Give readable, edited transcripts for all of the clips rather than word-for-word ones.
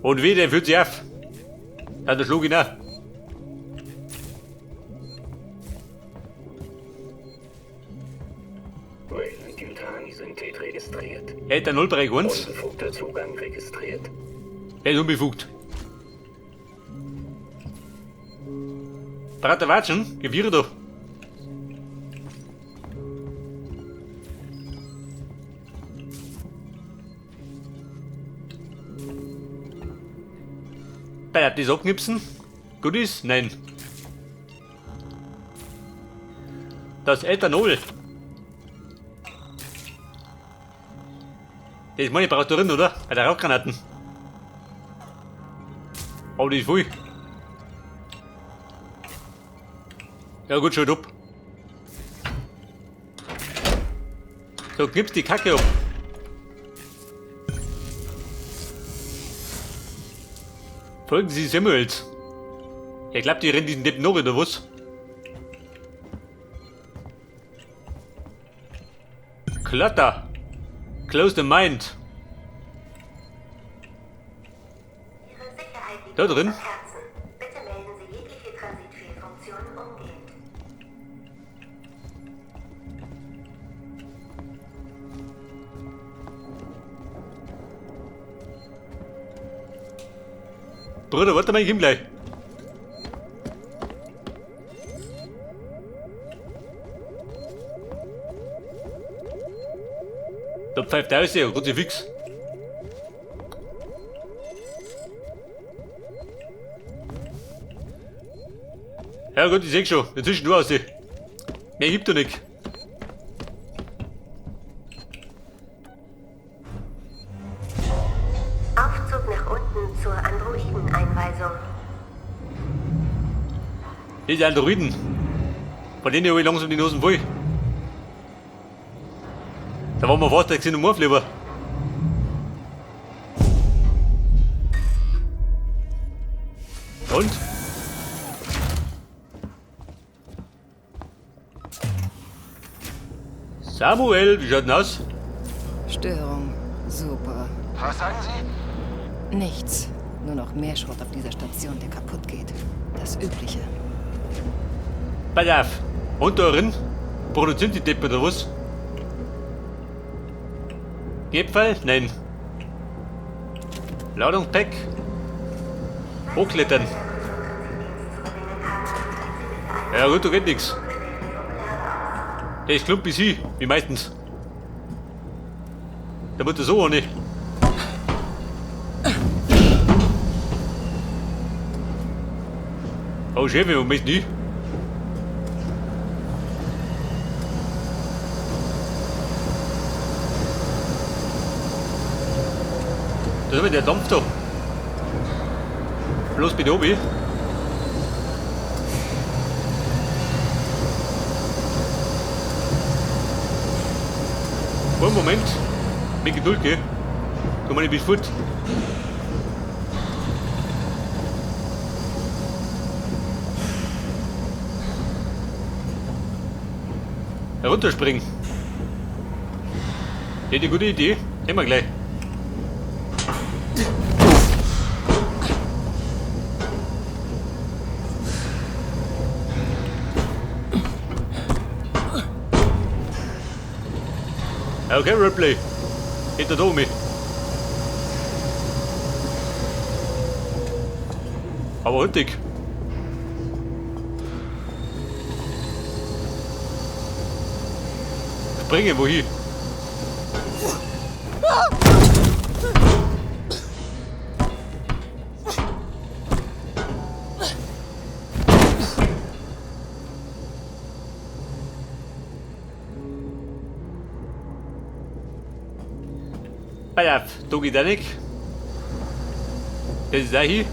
Und wie, der fühlt sich auf. Dann schlug ihn auch. Weyland-Yutani-Synthet registriert. Ethanolbereich 1. Unbefugter Zugang registriert. Er ist unbefugt. Brater Watschen, Gewirr da. Bei das abknipsen? Gut ist? Nein. Das Ethanol. Das meine ich brauchst du drin, oder? Bei der Rauchgranaten. Oh, die ist voll. Ja gut, schau ab. So, gib's die Kacke ab. Folgen Sie Samuels. Ja, ich glaub, die rennen diesen Deppen noch, oder was? Clutter. Close the mind. Ihre Sicherheit liegt Da uns drin? am Herzen. Bitte melden Sie jegliche Transitfehlfunktionen umgehend. Bruder, warte mal, ich komm gleich. Da pfeift er raus, ja, ganz fix. Ja gut, ich seh schon. Inzwischen du aus. Mehr gibt doch nicht. Aufzug nach unten zur Androiden-Einweisung. Diese Androiden. Von denen habe ich langsam die Nosen voll. Da waren wir fast der Xenomorph lieber. Und? Samuel, wie schaut denn aus? Störung. Super. Was sagen Sie? Nichts. Nur noch mehr Schrott auf dieser Station, der kaputt geht. Das Übliche. Pass auf. Und da drin? Produzieren die Deppen oder was? Gipfel? Nein. Ladungspack? Hochklettern. Ja gut, da geht nix. Der ist klump wie sie, wie meistens. Da wird er so auch nicht. Oh Chef, wo bist du? Da ist aber der Dampf da. Bloß bitte oben. Einen Moment. Mit Geduld, gell? Du meine, ich bin fort. Herunterspringen. Ja, die gute Idee. Nehmen wir gleich. Okay, Ripley. Hinter da mit. Aber richtig. Springe, wohin? Pass auf, da geht auch nicht. Das ist auch hier.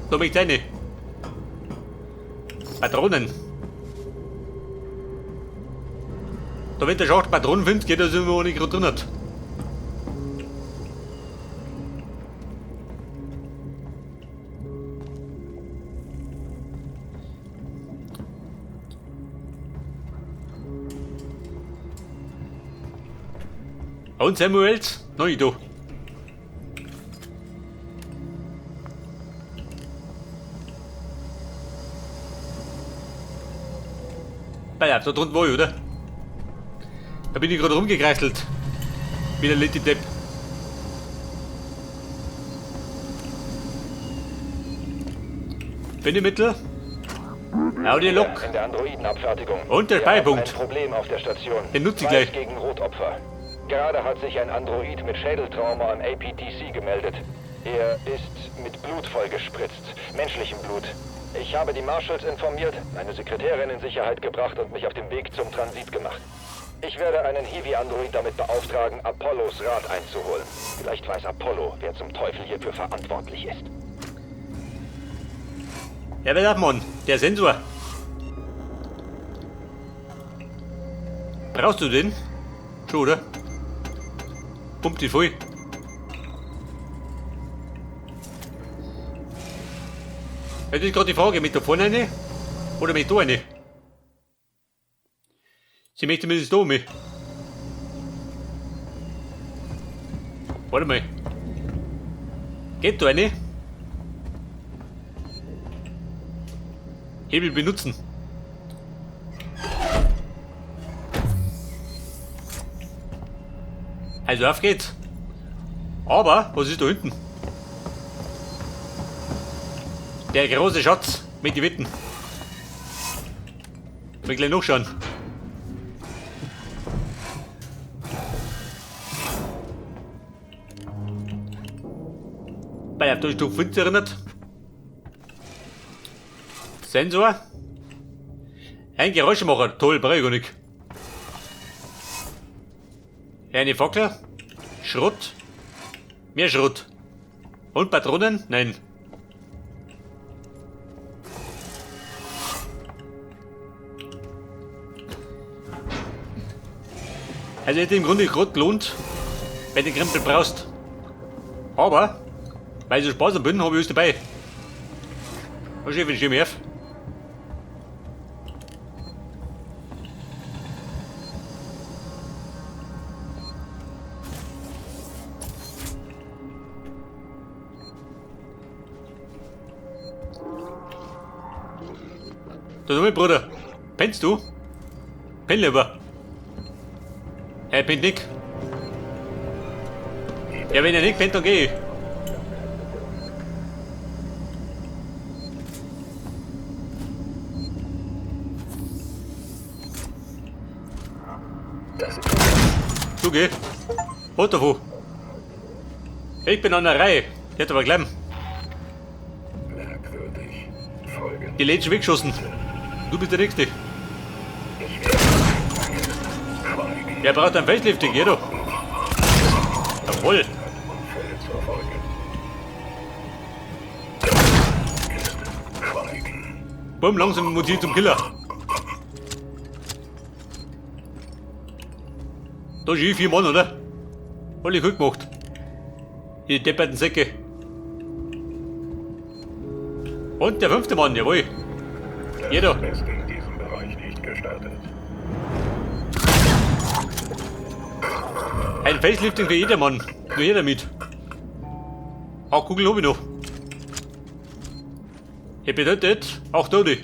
Da möchte ich rein. Patronen. Da wenn der Schacht Patronen findet, geht das immer nicht gerade drin hat. Und Samuels? Noch nicht da. Pass auf, da drunten war ich, oder? Da bin ich gerade rumgekreiselt. Wie der letzte Depp. Bindemittel. Audiolog. In der Androidenabfertigung. Und der Wir haben Speipunkt. Ein Problem auf der Station. Den nutze ich Weiß gleich. gegen Rotopfer. Gerade hat sich ein Android mit Schädeltrauma am APTC gemeldet. Er ist mit Blut vollgespritzt. Menschlichem Blut. Ich habe die Marshals informiert, meine Sekretärin in Sicherheit gebracht und mich auf dem Weg zum Transit gemacht. Ich werde einen Hiwi-Android damit beauftragen, Apollos Rat einzuholen. Vielleicht weiß Apollo, wer zum Teufel hierfür verantwortlich ist. Ja, wer darf man? Der Sensor. Brauchst du den? Schon, oder? Pumpt die voll. Jetzt ist gerade die Frage, mit da vorne eine oder mit da eine? Sie möchte zumindest da mit. Warte mal. Geht da eine? Hebel benutzen. Also auf geht's. Aber, was ist da hinten? Der große Schatz mit den Witten. Will gleich nachschauen. Bei der Stufe 5 erinnert. Sensor. Ein Geräuschemacher. Toll, brauche ich gar nicht. Eine Fackel. Schrott. Mehr Schrott. Und Patronen? Nein. Also hätte im Grunde gerade gelohnt, wenn du den Krempel brauchst. Aber, weil ich so sparsam bin, habe ich alles dabei. Was ist für ein auf? Da mein Bruder. Pennst du? Penn lieber. Er pennt nicht. Ja, wenn er nicht pennt, dann geh ich. Das ist Du geh. What davon. Ich bin an der Reihe. Die hat aber gleich merkwürdig. Folgen. die letzte weggeschossen. Du bist der Nächste. Ich werde Schweigen. Wer braucht ein Facelifting? Jeder. Jawohl. Unfälle zur Folge. Ist Schweigen. Bumm, langsam muss ich zum Killer. Da ist eh 4 Mann, oder? Alle gut gemacht. Die depperten Säcke. Und der fünfte Mann, jawohl. Das Jeder. ist in diesem Bereich nicht gestattet. Ein Facelifting für jedermann. Nur jeder mit. Auch Kugel hab ich noch. Ich bedeutet, auch da die.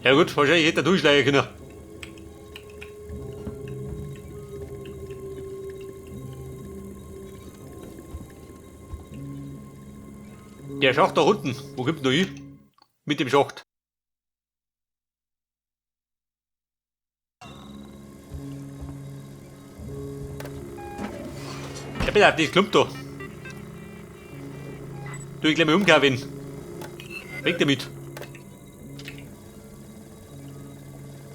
Ja gut, wahrscheinlich hätte er durchschlagen können. Der Schacht da unten, wo kommt denn da hin? Mit dem Schacht. Ja, bitte, das klumpt da. Du, ich gleich mal umkehren. Weg damit.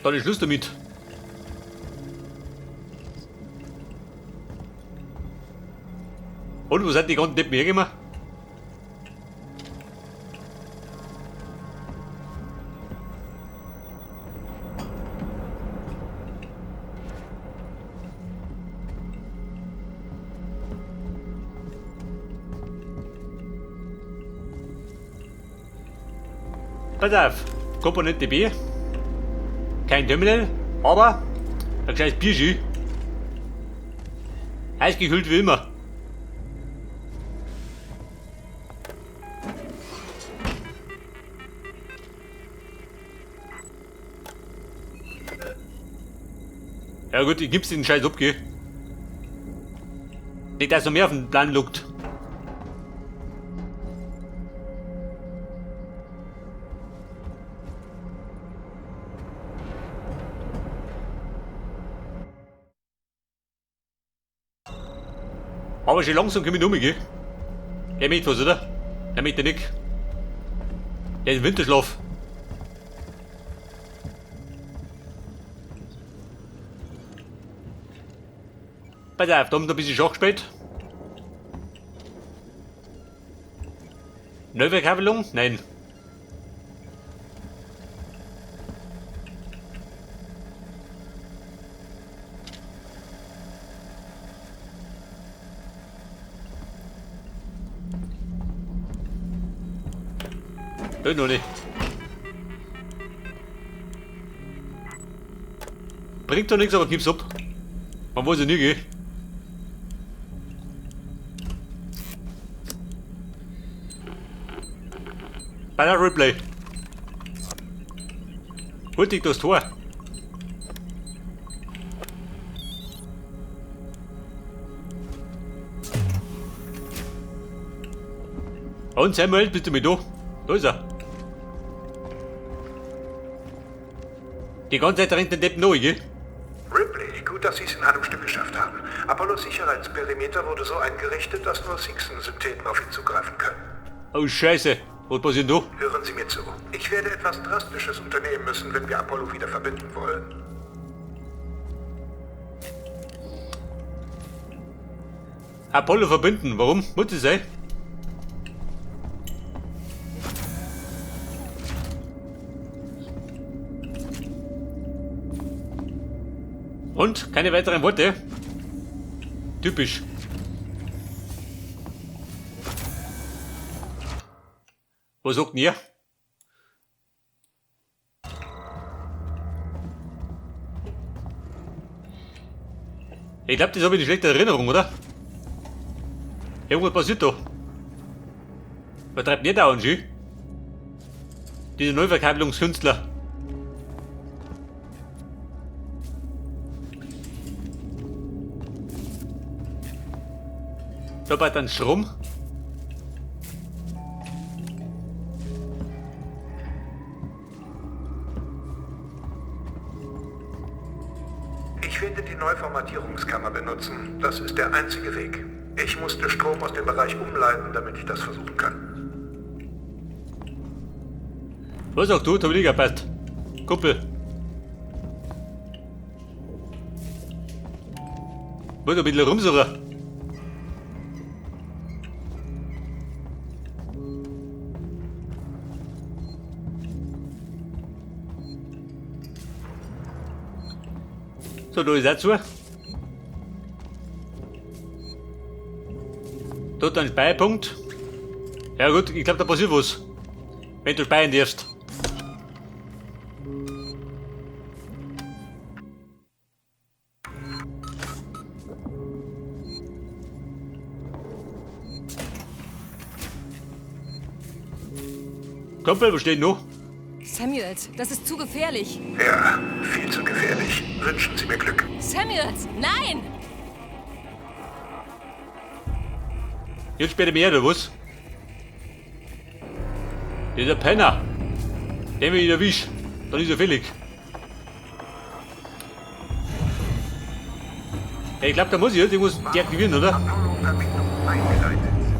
Dann ist Schluss damit. Und wo sind die ganzen Deppen hergekommen? Pass auf, Komponente B. Kein Terminal, aber ein gescheites Bierchen. Eisgekühlt wie immer. Ja gut, ich gib's den Scheiß ab, gell? Nicht, dass noch mehr auf den Plan lugt. Aber schon langsam komme ich um, gell? Der möchte was, oder? Der möchte nicht. Der ist im Winterschlaf. Pass auf, da haben wir ein bisschen Schach gespielt. Neuverkabelung? Nein. Da noch nicht. Bringt doch nichts, aber gib's ab. Man weiß ja nie, gell? Bei der Replay. Hol dich das Tor. Und Samuel, bist du mit da? Da ist er. Die ganze Zeit rennt der Depp neu, gell? Ripley, gut, dass Sie es in einem Stück geschafft haben. Apollos Sicherheitsperimeter wurde so eingerichtet, dass nur Seegson-Syntheten auf ihn zugreifen können. Oh Scheiße, was passiert denn da? Hören Sie mir zu. Ich werde etwas Drastisches unternehmen müssen, wenn wir Apollo wieder verbinden wollen. Apollo verbinden, warum? Muss das sein? Und? Keine weiteren Worte? Typisch. Was sagt denn ihr? Ich glaub, das hab ich eine schlechte Erinnerung, oder? Irgendwas passiert da. Was treibt denn der da an, Schü? Diese Neuverkabelungskünstler. Da bei dann Strom. Ich werde die Neuformatierungskammer benutzen. Das ist der einzige Weg. Ich musste Strom aus dem Bereich umleiten, damit ich das versuchen kann. Was auch du, hab ich nicht gepasst. Kumpel. Muss ein bisschen rumsuchen. So, da ist auch zu. Dort ein Speicherpunkt. Ja gut, ich glaub, da passiert was. Wenn du speichern darfst. Kumpel, wo steht noch? Samuels, das ist zu gefährlich. Ja, viel zu gefährlich. Wünschen Sie mir Glück. Samuels, nein! Jetzt später mehr, oder was? Dieser Penner. Den will ich erwischt. Dann ist er fällig. Ja, ich glaub, da muss ich jetzt irgendwas deaktivieren, oder? Apollo-Verbindung eingeleitet.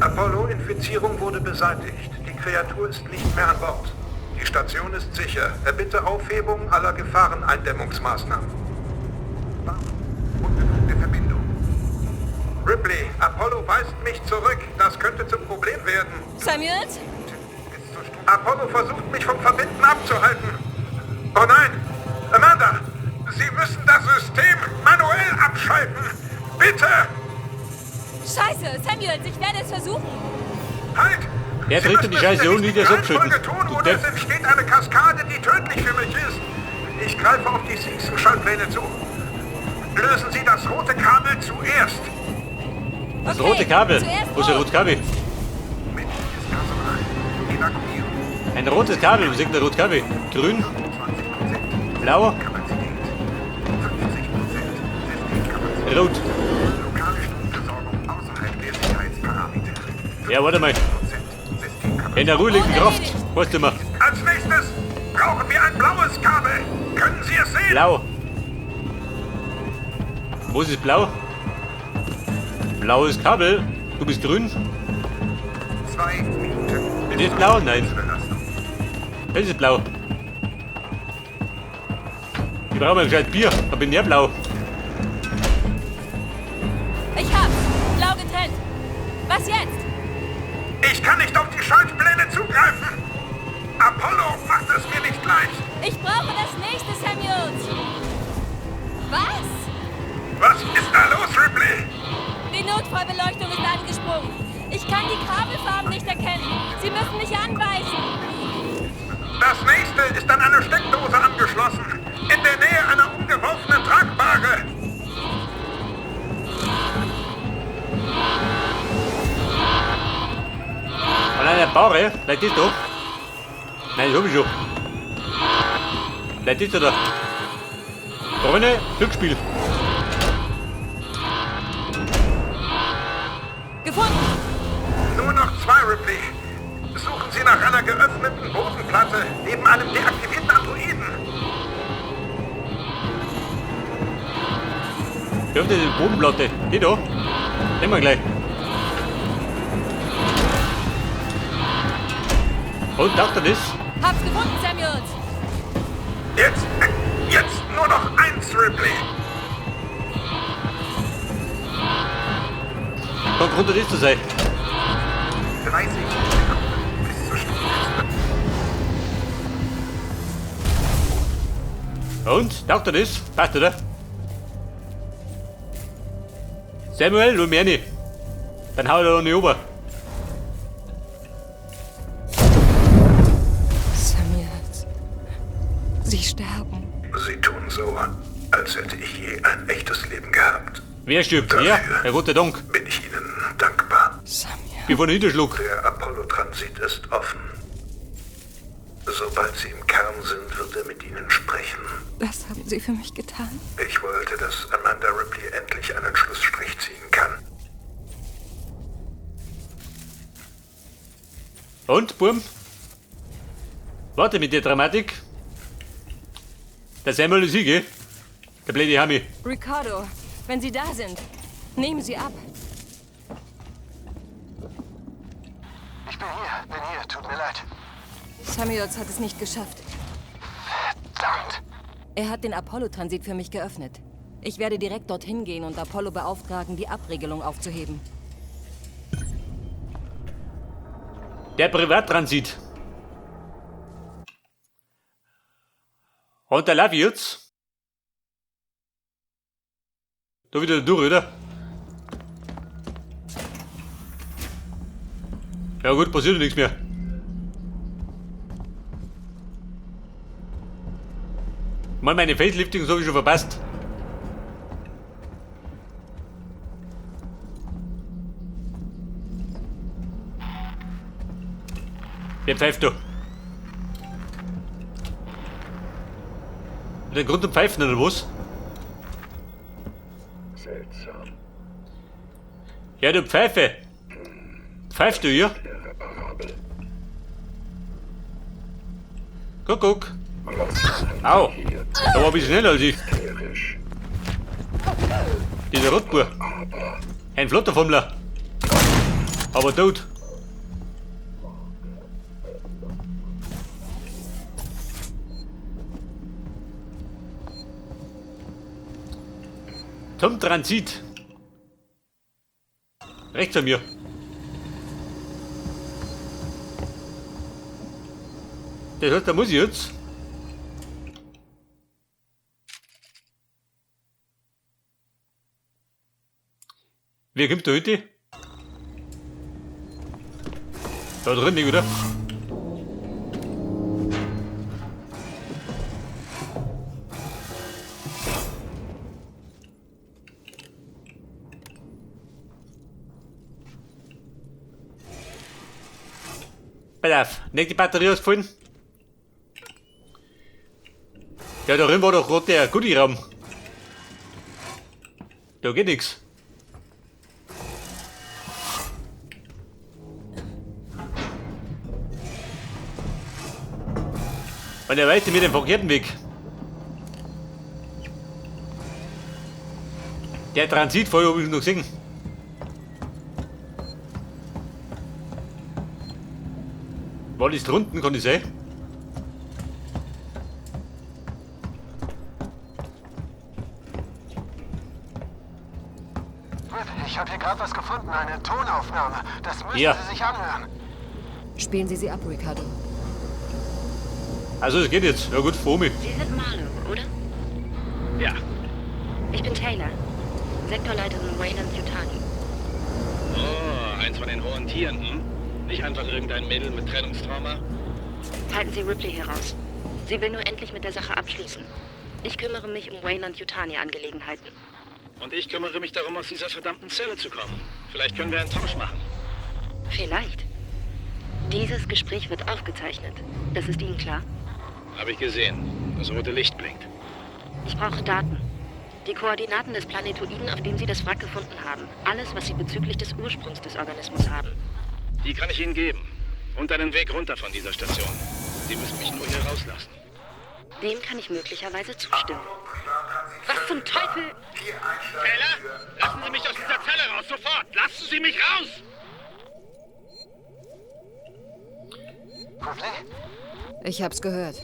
Apollo-Infizierung wurde beseitigt. Die Kreatur ist nicht mehr an Bord. Die Station ist sicher. Erbitte Aufhebung aller Gefahreneindämmungsmaßnahmen. Unbefugte Verbindung. Ripley, Apollo weist mich zurück. Das könnte zum Problem werden. Samuels? Apollo versucht, mich vom Verbinden abzuhalten. Oh nein! Amanda! Sie müssen das System manuell abschalten! Bitte! Scheiße, Samuels, ich werde es versuchen. Halt! Der Sie tritt in müssen die es Scheiße in der und nicht erst richtigen abschalten. Reihenfolge tun, Du oder Depp. es entsteht eine Kaskade, die tödlich für mich ist. Ich greife auf die Seegson-Schaltpläne zu. Lösen Sie das rote Kabel zuerst. Das Okay, rote Kabel. zuerst Wo ist das rot. rote Kabel? Menschliches Personal. Evakuierung. Ein rotes Kabel. Wo ist denn das rote Kabel? Grün, 20%. blau. Kapazität. 50%. Rot. Lokale Stromversorgung außerhalb der Sicherheitsparameter. Ja, warte mal. 5% Systemkapazität. In der Ruhe liegt die Kraft. Weißt du mal. Als nächstes brauchen wir ein blaues Kabel. Können Sie es sehen? Blau. Wo ist es blau? Blaues Kabel. Du bist grün. 2 Minuten. Das ist blau? Nein. Das ist blau. Ich brauche mal ein gescheites Bier. Da bin ich ja blau. Ich hab's. Blau getrennt. Was jetzt? Ich kann nicht auf die Schaltpläne zugreifen. Apollo macht es mir nicht leicht. Ich brauche das nächste, Samuels. Was? Was ist da los, Ripley? Die Notfallbeleuchtung ist angesprungen. Ich kann die Kabelfarben nicht erkennen. Sie müssen mich anweisen. Das nächste ist an eine Steckdose angeschlossen. In der Nähe einer umgeworfenen Tragbare. An einer Barre? Vielleicht ist doch. Nein, das hab ich schon. Vielleicht ist er da. Freunde, Glücksspiel. Gefunden. Nur noch 2, Ripley. Suchen Sie nach einer geöffneten Bodenplatte neben einem deaktivierten Androiden. Geöffnete Bodenplatte. Die da. Nehmen wir gleich. Und, taucht er das? Hab's gefunden, Samuels. Jetzt nur noch 1, Ripley. Kommt runter, das zu sein. 30 Sekunden bis zur Stunde. Und? Taucht er das? Passt, oder? Samuel, du mehr nicht. Dann hau ich da noch nicht rüber. Samuels. Sie sterben. Sie tun so, als hätte ich je ein echtes Leben gehabt. Wer stirbt? Er? Herr Gott sei Dank. Bin ich Ihnen dankbar. Samuel. Bevor der Niederschlag. Der Apollo-Transit ist offen. Sobald Sie im Kern sind, wird er mit Ihnen sprechen. Das haben Sie für mich getan. Ich wollte, dass Amanda Ripley endlich einen Schlussstrich ziehen kann. Und, Burm? Warte mit der Dramatik. Der Samuel ist hier, gell? Der blöde Hami. Ricardo, wenn Sie da sind, nehmen Sie ab. Ich bin hier, tut mir leid. Samuels hat es nicht geschafft. Verdammt. Er hat den Apollo-Transit für mich geöffnet. Ich werde direkt dorthin gehen und Apollo beauftragen, die Abregelung aufzuheben. Der Privattransit. Und der lauf ich jetzt. Da wieder durch, oder? Ja gut, passiert nichts mehr. Mann, meine Facelifting habe ich schon verpasst. Wer pfeift da? Hat den Grund zum Pfeifen oder was? Seltsam. Ja, du Pfeife. Pfeifst du hier? Irreparabel. Kuckuck. Au. Da war ein bisschen schneller als ich. Dieser Rotbur. Ein flotter Fummler. Aber tot. Zum Transit. Rechts von mir. Das heißt, da muss ich jetzt. Wer kommt da heute? Da drin nicht, oder? Pass auf, nicht die Batterie ausgefallen? Ja, da drin war doch gerade der Goodie-Raum. Da geht nix. Und er weist mir den verkehrten Weg. Der Transit vorher habe ich noch gesehen. War das drunten, kann ich sehen? Ich habe hier gerade was gefunden, eine Tonaufnahme. Das müssen Ja. Sie sich anhören. Spielen Sie sie ab, Ricardo. Also es geht jetzt. Ja gut, vor mir. Sie sind Marlowe, oder? Ja. Ich bin Taylor, Sektorleiterin Weyland Yutani. Oh, eins von den hohen Tieren, hm? Nicht einfach irgendein Mädel mit Trennungstrauma? Halten Sie Ripley heraus. Sie will nur endlich mit der Sache abschließen. Ich kümmere mich um Weyland Yutani-Angelegenheiten. Und ich kümmere mich darum, aus dieser verdammten Zelle zu kommen. Vielleicht können wir einen Tausch machen. Vielleicht. Dieses Gespräch wird aufgezeichnet. Das ist Ihnen klar? Habe ich gesehen. Das rote Licht blinkt. Ich brauche Daten. Die Koordinaten des Planetoiden, auf dem Sie das Wrack gefunden haben. Alles, was Sie bezüglich des Ursprungs des Organismus haben. Die kann ich Ihnen geben. Und einen Weg runter von dieser Station. Sie müssen mich nur hier rauslassen. Dem kann ich möglicherweise zustimmen. Was zum Teufel? Taylor, lassen Sie mich aus dieser Zelle raus, sofort! Lassen Sie mich raus! Ripley? Ich hab's gehört.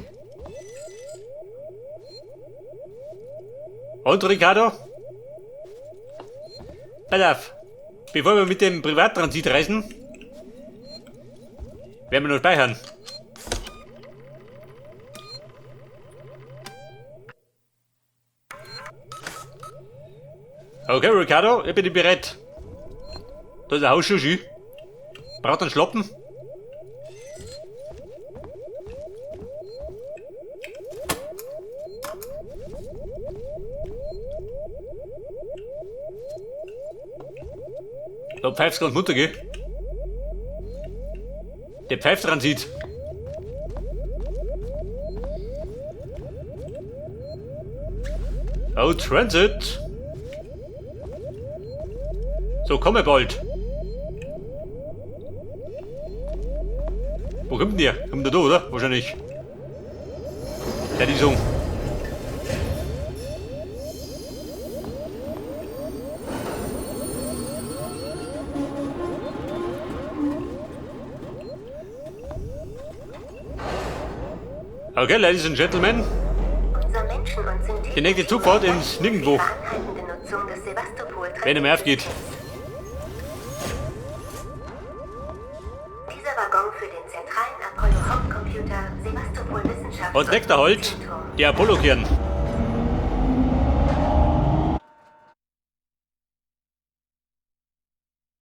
Und Ricardo? Pass auf. Bevor wir mit dem Privattransit reisen, werden wir noch speichern. Okay, Ricardo, ich bin bereit. Da ist ein Hausschuh. schön. Braucht einen Schlappen? Da pfeift's ganz munter, gell? Der Pfeiftransit. Oh, Transit. So, komme bald. Wo kommt denn der? Kommt der da, oder? Wahrscheinlich. Der die so. Okay, Ladies and Gentlemen, Unser Menschen- und Synthese- Die nächste Zugfahrt ins Nirgendwo. Ihre anhaltende Nutzung des Sevastopol wenn er mehr aufgeht. Dieser Waggon für den zentralen Apollo-Hauptcomputer Sevastopol Wissenschafts- Und nächster Halt, Zentrum. der Apollo-Kern.